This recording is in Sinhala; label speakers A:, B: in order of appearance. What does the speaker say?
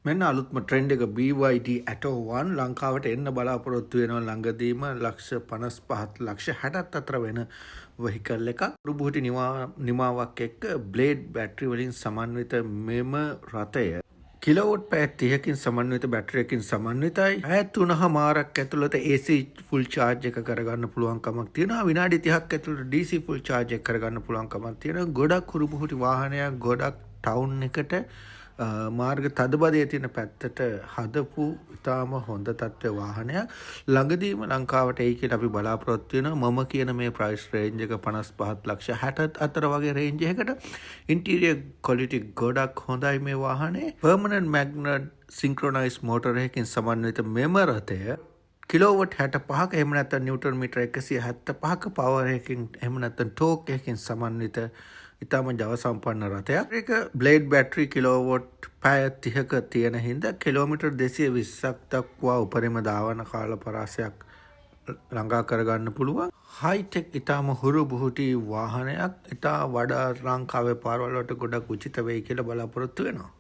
A: මෙන්න අලුත්ම ට්‍රෙන්ඩ් එක BYD Atto 1 ලංකාවට එන්න බලාපොරොත්තු වෙනවා ළඟදීම. ලක්ෂ 55ත් ලක්ෂ 60ත් අතර වෙන වෙහිකල් එකක්. හුරුබුහුටි නිමාවක් එක්ක බ්ලේඩ් බැටරි වලින් සමන්විත මෙම රථය කිලෝවොට් පැය 30කින් සමන්විත බැටරියකින් සමන්විතයි. පැය 3.5ක් ඇතුළත AC full charge එක කරගන්න පුළුවන්කමක් තියෙනවා. විනාඩි 30ක් ඇතුළත DC full charge එක කරගන්න පුළුවන්කමක් තියෙනවා. ගොඩක් හුරුබුහුටි වාහනයක්. ගොඩක් ටවුන් එකට, මාර්ග තදබදය තියෙන පැත්තට හදපු ඉතාම හොඳ තත්ත්ව වාහනයක්. ළඟදීම ලංකාවට එයි කියලා අපි බලාපොරොත්තු වෙනවා. මම කියන මේ ප්‍රයිස් රේන්ජ් එක 55 ලක්ෂ 60 අතර වගේ රේන්ජ් එකකට. ඉන්ටීරියර් ක්වොලිටි ගොඩක් හොඳයි මේ වාහනේ. පර්මනන්ට් මැග්නට් සින්ක්‍රොනයිස් මෝටර් එකකින් සමන්විත මෙම රථය කිලෝවොට් 65ක එහෙම නැත්නම් නිව්ටන් මීටර් 175ක පවර් එකකින් එහෙම නැත්නම් ටෝක් එකකින් සමන්විත ඉතාම ජව සම්පන්න රථයක්. ඒක බ්ලේඩ් බැටරි කිලෝවොට් පැය 30ක තියෙන හින්දා කිලෝමීටර් 220ක් දක්වා උපරිම ධාවන කාල පරාසයක් ළඟා කරගන්න පුළුවන්. හයිටෙක් ඉතාම හුරු බුහුටි වාහනයක්. ඉතා වඩා ලංකාවේ පාරවල් වලට ගොඩක් උචිත වෙයි කියලා බලාපොරොත්තු වෙනවා.